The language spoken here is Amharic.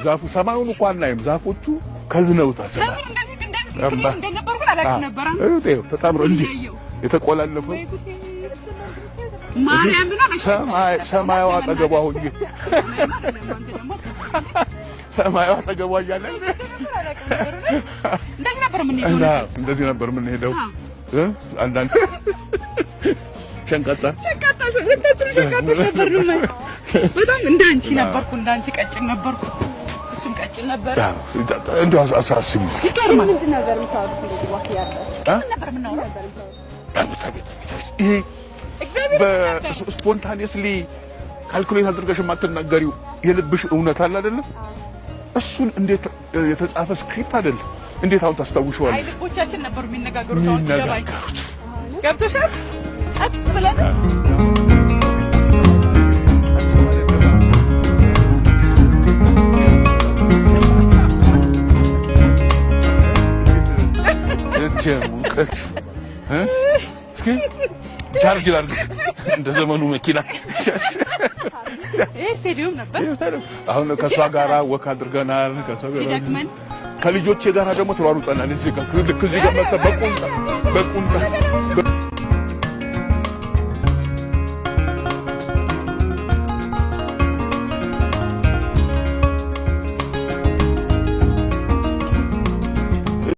ዛፉ ሰማዩን እኮ አናይም። ዛፎቹ ከዝነውታል። ሰማይ ለምን እንደዚህ እንደዚህ እንደነበርኩ አላውቅም ነበር። ተጣምሮ እንዲህ የተቆላለፈው ማርያምን። ሰማይ ሰማዩ አጠገቧ ሆኜ፣ ሰማዩ አጠገቧ እያለ እንደዚህ ነበር የምንሄደው። እንደዚህ ነበር የምንሄደው። አንዳንድ ሸንቀጣ። ሸንቃጣ፣ ሁለታችንም ሸንቃጦች ነበርን። በጣም እንደ አንቺ ነበርኩ፣ እንደ አንቺ ቀጭን ነበርኩ። እሱም ቀጭን ነበር። እንደው አሳስቢ። ይገርማል። ምንድን ነበር የምታወሩት? እንደዚህ walk እያደረጋችሁ? ምን ነበር የምናወራው? ይሄ እግዚአብሔር። በ spontaneously calculate አድርገሽ የማትናገሪው የልብሽ እውነት አለ አይደለም? እሱን እንዴት፣ የተጻፈ script አይደለም። እንዴት አሁን አይ ታስታውሽዋለሽ? ልቦቻችን ነበሩ የሚነጋገሩት። አሁን ሲገባኝ የሚነጋገሩት። ገብቶሻል? ጸጥ ብለን። ሙቀት እስኪ ቻርጅ ላድርግ እንደ ዘመኑ መኪና። ይሄ ስቴዲየም ነበር። አሁን ከእሷ ጋራ walk አድርገናል። ከእሷ ጋራ ሲደክመን ከልጆቼ ጋራ ደግሞ ተሯሩጠናል። እዚህ ጋር ልክ እዚህ ጋር መጥተህ በቁምጣ በቁምጣ።